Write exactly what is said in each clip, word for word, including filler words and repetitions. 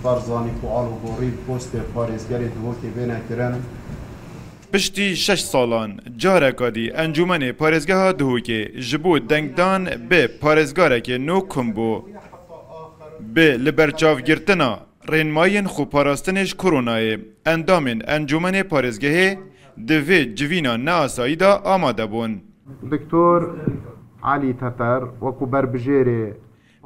Barzanî ku alûgorî li postê parêzgerê Duhokê bêne kirin. Piştî şeş salan careka dî Encûmenê Parêzgeha Duhokê ji bo dengdan bi parêzgarekê nû kum bû. Bi li berçavgirtina rênmayên xweparastinê ji koronayê, endamên Encûmenê Parêzgehê di vê civîna neasayî de amade bûn. Doktor Elî Teter wekû berbijêrê.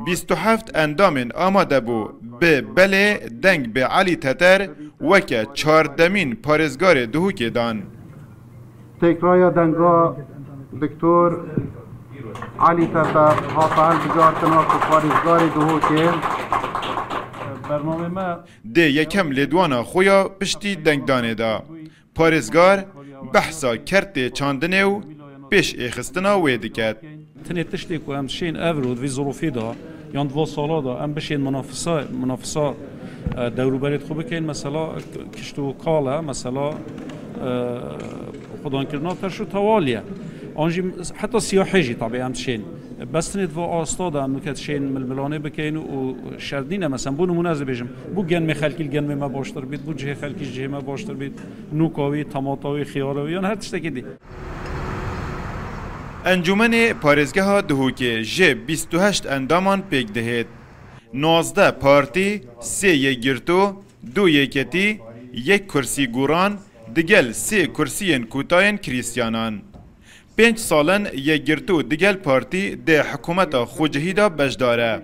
Bîst û heft endamên amade bû bi belê deng bi Elî Teter weke çardemîn parêzgarê Duhokê dan. Têkraya denga Doktor Elî Teter hate hilbijartina ku parêzgarê Duhokê. Bernamê me. Dê yekem lêdwana xwe ya piştî dengdanê de. Parêzgar behsa kertê çandinê û pêşêxistina wê diket. Tenê tiştê ku em şên ev ro di vî zirofî de yan di va sala de em bişên minafisa, minafisa, e, dewrûberê xwe bikeyn, mesela kişt û kal e, mesela, e, xwedankirina terş û tewal e. An jî heta siyahê jî tabi em şên. Bes tenê di va asta de em nuket şên milmilanê bikeyn û şert nîne. Mesela bo nimûne ez dibêjim, bo genmê xelkî li genmê me baştir bît, bo cihê xelkî ji cihê me baştir bît, nûka wî, temata wî, xiyara wî yan her tiştekî dî. Encûmenê Parêzgeha Duhokê ji bîst û heşt endaman pêk dihêt. Nozdeh partî, sê yekgirtû, du yeketî, yek kursî guran, digel sê kursiyên kûtayên Krîstiyanan. Pênc sal in yekgirtû digel partî di hikûmeta xwecihî de beşdar e.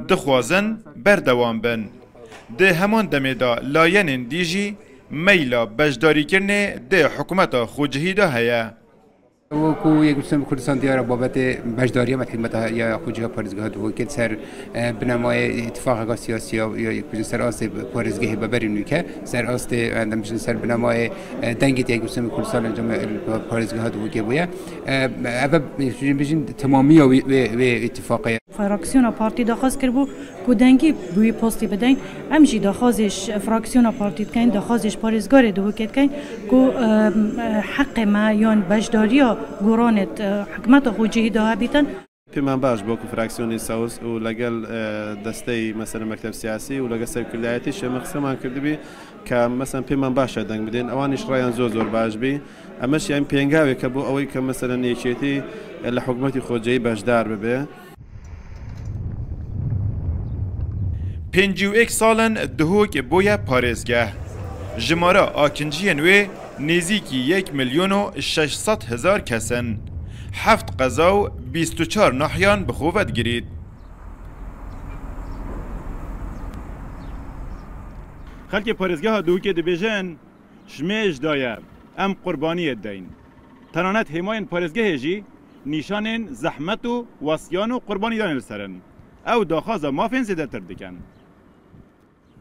Dixwazin berdewam bin. Di heman demê de layenên dî jî meyla beşdarîkirinê di hikûmeta xwecihî de heye. Wekû Yekbûjina Kurdistan diyar e, babetê beşdariya me di hikûmeta ya xweciha parêzgeha Duhokê ser, e, binemayê îtifaqeka siyasî ya, ya Yekbûjina ser astê parêzgehê beberî nûke, ser astê, e, em bêjin ser binemayê, e, dengê Yekbûjina Kurdistan encamê parêzgeha Duhokê bûye. E, ev e, bêjin temamiya wê, wê, wê îtifaqê ye. Fraksiyona partî daxwaz kiribû ku dengî bi wî postî bideyn. Em jî daxwazê ji fraksiyona partî dikeyn, daxwazê ji parêzgarê Duhokê dikeyn ku, e, e, heqê me yan beşdariya goranê, e, hikûmeta xwecihî de hebîtin. Pê me baş bû ku fraksiyonê Sewz û legel, e, destey, mesela, mekteb siyasî û legel serkirdayetî şê me qisêman kirdibî ke, mesela, pê me baş e deng bidên. Ewan îş rayan zor zor baş bî. Emeş, yani, pêngavê ke bo ewey ke, mesela, yekêtî, e, li hikûmetî xwecihî beşdar bibe. Pêncî û yek sal in Duhok bûye parêzgeh. Jimara akinciyên wê nêzîkî yek milyon û şeş sed hezar kes in. Heft qeza û bîst û çar nahiyan bi xwe vedigirît. Xelkê parêzgeha Duhokê dibêjin, ji mêj daye, em qurbaniyê dideyn. Tenanet hêmayên parêzgehê jî nîşanên zehmet û westiyan û qurbanîdanê li ser in. Ew daxwaza mafên zêdetir dikin.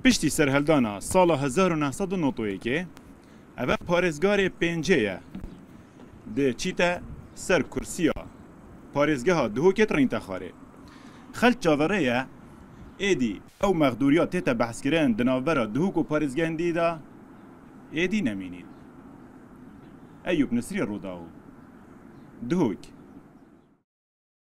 Piştî serhildana sala hezar û neh sed û nod û yekê, ev e parêzgarê pêncê ye. Dê çîte ser kursiya parêzgeha Duhokê di Rîntexarê. Xelk çaverê ye, êdî ew mexdûriya tête behskirin di navbera Duhok û parêzgehên dî de êdî nemînît. Eyûp Nisrî, Rûdaw, Duhok.